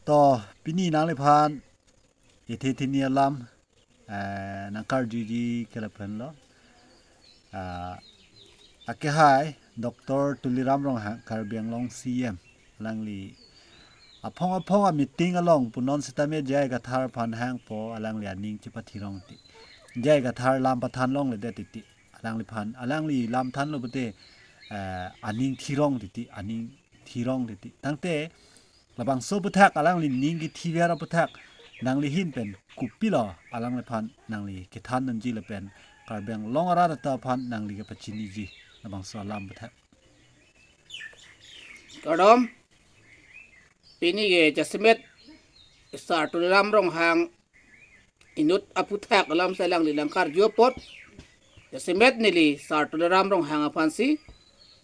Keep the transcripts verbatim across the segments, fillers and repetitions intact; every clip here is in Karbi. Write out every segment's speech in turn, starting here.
To, pini nangliphan ithe thini alam, eh, nangkarjuji ke lahenlo. Ah, akehai Doctor Tuliram Ronghang, Karbi Anglong C M, alangli aphong aphong a meeting along punon sitame J I Kathar aphan hangpo, alangli aning chepathirong ti. J I Kathar lam pathan longledet ti. Alangliphan, alangli lam thanlo pute, eh, aning thirong ti, aning thirong ti. Tangte labangso aphuthak alangli ning kethiver aphuthak nangli ahin pen kopilo, alangliphan nangli kethan nangji lapen Karbi Anglong arat atum aphan nangli kepachiniji labangso alam aphuthak. Kardom, pini ke jasemet Sar Tuliram Ronghang inut aphuthak alam si alangli nangkarju apot, jasemet neli Sar Tuliram Ronghang aphansi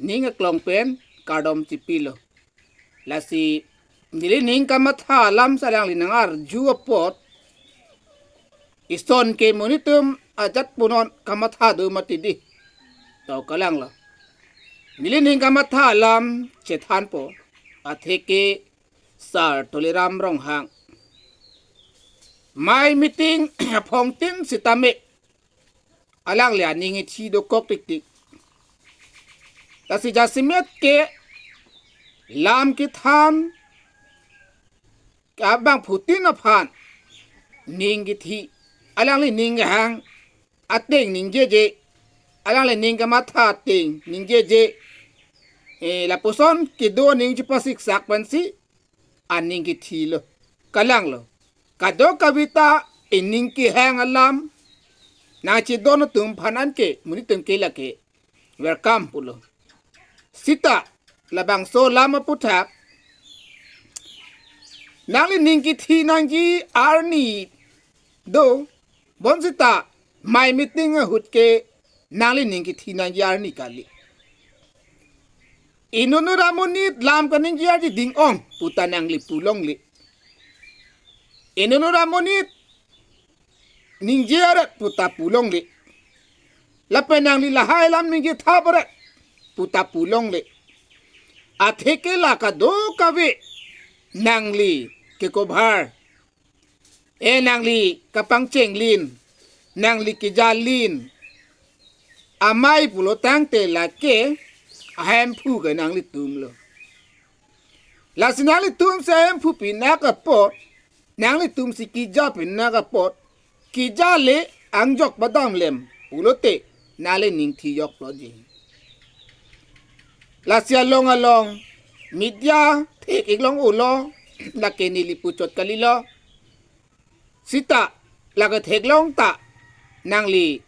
ning aklong pen kardom chipilo. Lasi neli ning kamatha alam si alangli nangarju apot, ison ke monit atum ajat punon kamatha do mati di. To, kalanglo. Neli ning kamatha alam chethanpo, atheke Sar Tuliram Ronghang amei meeting aphongtin sitame alangli aning ithi dokok tiktik. Lasi jasemet ke lam kethan abangphutin aphan ning kethi, alangli ning kehang ateng ningjeje, alangli ning kamatha ateng ningjeje, eh, lapuson kedo aning chepasiksak pensi aning kethilo. Kalanglo. Kadokave ta ining kehang alam nangchedon atum aphan anke monit atum ke lake welcome pulo. Sita labangso alam aphuthak nangli ning kethi nangji arni do, bonsita amei meeting ahut ke nangli ning kethi nangji arni kali. Inut amonit lam kaningje arji ding-ong puta nangli pulongle. Inut amonit ningje aret puta pulongle. Lapen nangli lahai alam ningje thap aret puta pulongle. Atheke la kadokave nangli kekobar, eh, nangli kapangchenglin, nangli kejalin amei pulo tangte lake ahemphu ke nanglitumlo. Lasi nanglitumsi ahemphu pinak apot, nanglitumsi keja pinak apot, keja le angjok padam lem pulote nangli ning thijokloji. Lasi along along media thek-ik long ulo, lake neli puchot kalilo. Sita lake theklong ta nangli,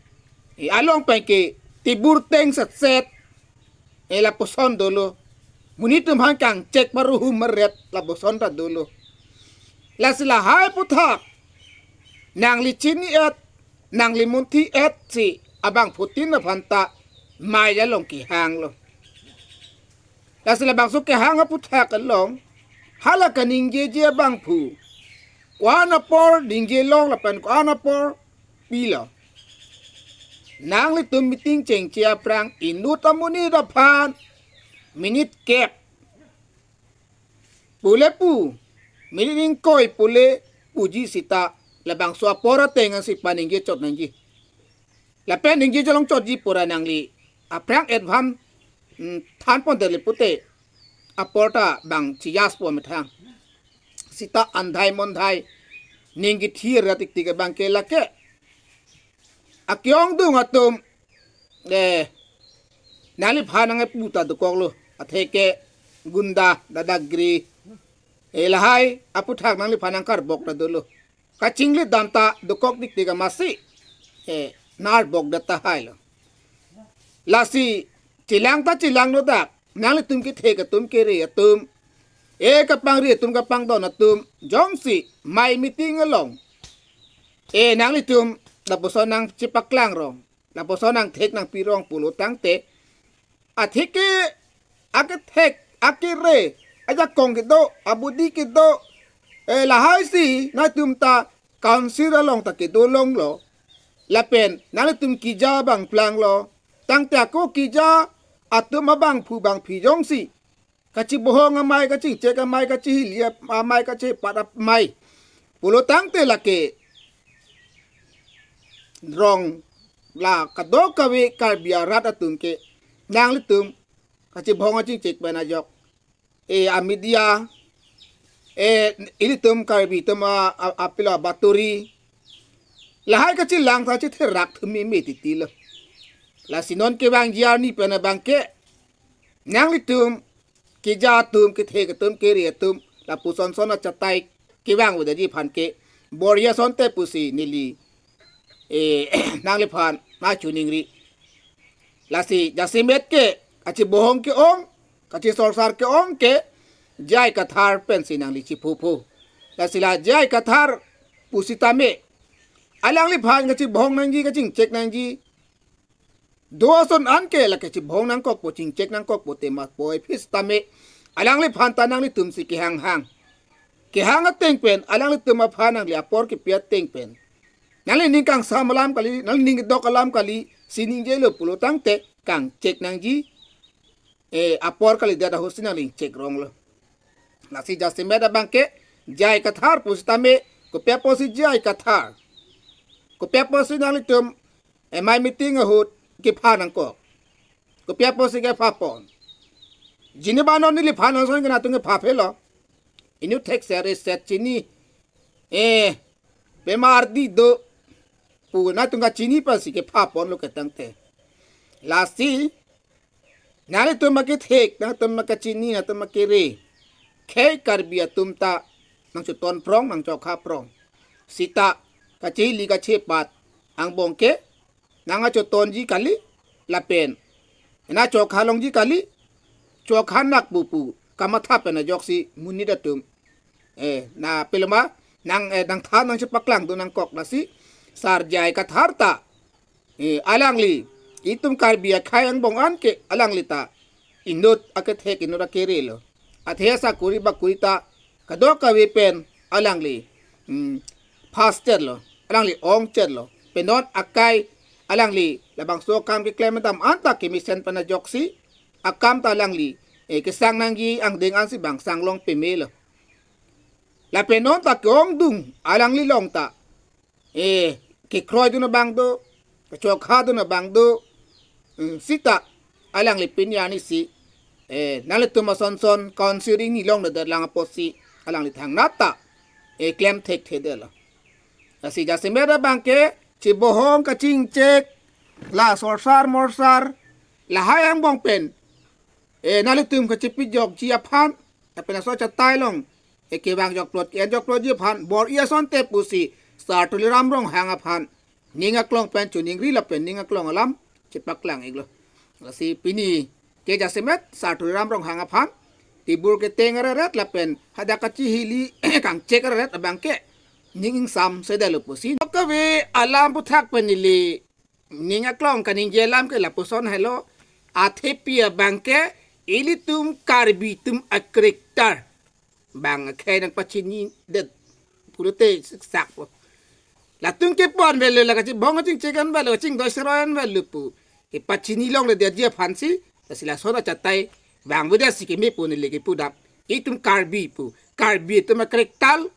eh, along pen ke tibur teng setset, eh, lapuson dolo. Monit atum aphan kangchek paruhu meret lapuson ta dolo. Lasi lahai aphuthak nangli chini-et, nangli munthi-et si abangphutin aphan ta amei along kehanglo. Lasi labangso kehang aphuthak along hala kaningjeje abangphu ko-an apor ningjelong lapen ko-an apor pilo. Nanglitum meeting chengche aphrang inut amonit aphan minute kep pule pu, minute ingkoi pule puji sita labangso apor ateng ansi paningje chot nangji. Lapen ningje chelong chotji pura nangli aphrang advance, mm, thanpon dele pute apor ta bang chiyas po methang. Sita andhai mondhai ning kethi ra tiktik abang ke lake. Akeongdung atum, eh, nangliphan nangkepu ta dokoklo. Atheke gunda, dadagiri, eh, lahai aphuthak nangliphan nangkarbok ta dolo. Kachinglit dam ta dokok tiktik amatsi, eh, nangkarbok det tahailo. Lasi chelang ta chelanglo dak, nanglitum kethek atum, kere atum, eh, kapangri atum, kapangdon atum, jongsi amei meeting along, eh, nanglitum lapuson nangchepaklang rong, lapuson nangthek nangpi rong pulo tangte, atheke akethek, akere, ajakong kedo, abudi kedo, eh, lahaisi nangtum ta council along ta kedo longlo. Lapen nangtum keja abang planglo. Tangte ako keja atum abangphu bangphi jongsi kachibohong amei, kachingchek amei, kachihili amei, kachipat amei pulo tangte lake rong la kadokave Karbi arat atum ke nanglitum kachibohong kachingchek pen ajok, e, a media, e, ilitum Karbi atum a, a, apilo baturi lahai kachelang ta chetherak thumi me titi lo. Lasi non kevangji arni pen abangke nanglitum keja atum, kethe atum, kere atum, lapuson son achatai kevang aveji aphan ke bor-i asonte pusi neli, e, nangliphan nangchiningri. Lasi jasemet ke kachibohong ke-ong, kachisorsar ke-ong ke J I Kathar pensi nangli chiphupo. Lasi la J I Kathar pusitame alangliphan kachibohong nangji, kachingchek nangji, do ason an ke la kachibohong nangkokpo, chingchek nangkokpo tema poi, pusitame alangliphan ta nanglitum si kehanghang, kehang ateng pen, alanglitum aphan nangli apor kepi ateng pen, nangli ning kangsam alam kali, nangli ning dok alam kali si ningjelo pulo tangte kangchek nangji, e, apor kalidet ahut si nangli chek rong lo. Lasi jasemet abangke J I Kathar pusitame, kopi apotsi J I Kathar, kopi apotsi nanglitum, e, mei meeting ahut kepha nangkok, kopi apotsi kephapon? Jini banon neliphan ason ke nangtum kephaphelo. Inut thekser eset chini, e, bemar di do pu nangtum kachini pensi kephaponlo ketangte. Lasi nanglitum akethek, nangtum akachini, nangtum akere, khei Karbi atum ta nangchoton prong, nangchokha prong. Sita kachihili kachipat angbong ke nangkachotonji kali, lapen nangchokha longji kali, chokha nak pupu kamatha pen ajoksi monit atum, e, na peloma nang, e, nangthan nangchepaklang do nangkok. Lasi Sar J I Kathar ta, e, alangli itum Karbi akhei angbong an ke alangli ta inut akethek, inut akere lo. Athe sakori bakori ta kadokave pen alangli, mm, pass chotlo, alangli ong chotlo. Pen non akai alangli labangso akam keklem dam an ta kemesen pen ajoksi akam ta alangli, e, kesang nangji angdeng ansi bang sang long pemelo. Lapen non ta ke-ongdung alangli along ta, e, kekroidun abang do, kachokha dun abang do, mm, sita alangli pini arni si, e, nanglitum ason son council ring ni longledet lang apotsi alangli thangnat ta, e, klem thekthedetlo. Lasi jasemet abangke chibohong, kachingchek, la sorsar morsar lahai angbong pen, e, nanglitum kachipijokji aphan, lapen laso achatai along, e, kevang jokplot, ke-en jokplotji aphan bor-i asonte pusi Sar Tuliram Ronghang aphan ning aklong pen choningri lapen ning aklong alam chepaklang iklo. Lasi pini ke jasemet Sar Tuliram Ronghang aphan tebur keteng areret lapen hadak kachihili kangchek areret abangke ning ingsamsedetlo pusi. Kave alam aputhak pen neli ning aklong kaningje alam ke lapuson helo. Athepi abangke ilitum Karbi atum a-character bang akhei nangpachinidet pulote siksak po. Latum kepon avelo, la kachibohong kachingchek an avelo, kachingdoi seroi an avelo pu kepachini longledetji aphansi, lasi lason achatai vangvedet si kemepo neli kepudam. Itum Karbi pu, Karbi atum a-character,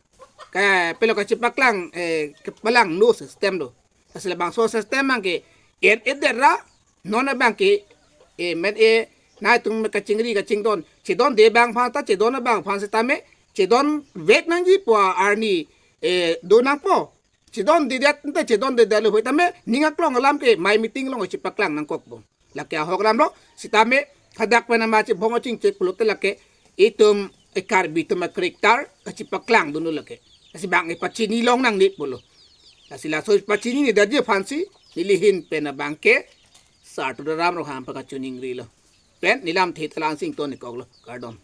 ke pelo kachepaklang, e, kepalangno system do. Lasi labangso system abangke en-edet ra, non abangke, e, men e, nangtum kachingri kachingdon, chedonde abang aphan ta chedon abang aphan setame chedonvek nangji pu arni, e, do nangpo. Chedondedet te chedondedetlo pu tame ning aklong alam ke mei meeting along chepaklang nangkokpo. Lake ahok alamlo, setame hadak pen ama chibohong kachingchek pulote lake itum, e, Karbi atum a-character kachipaklangdunlo lake. Lasi bang ipachini long nangne pulo. Lasi laso pachinidetji aphansi neli ahin pen abangke Sar Tuliram Ronghang aphan kachoningrilo. Pen neli lamthe ta la-an si ington-ik koklo. Kardom.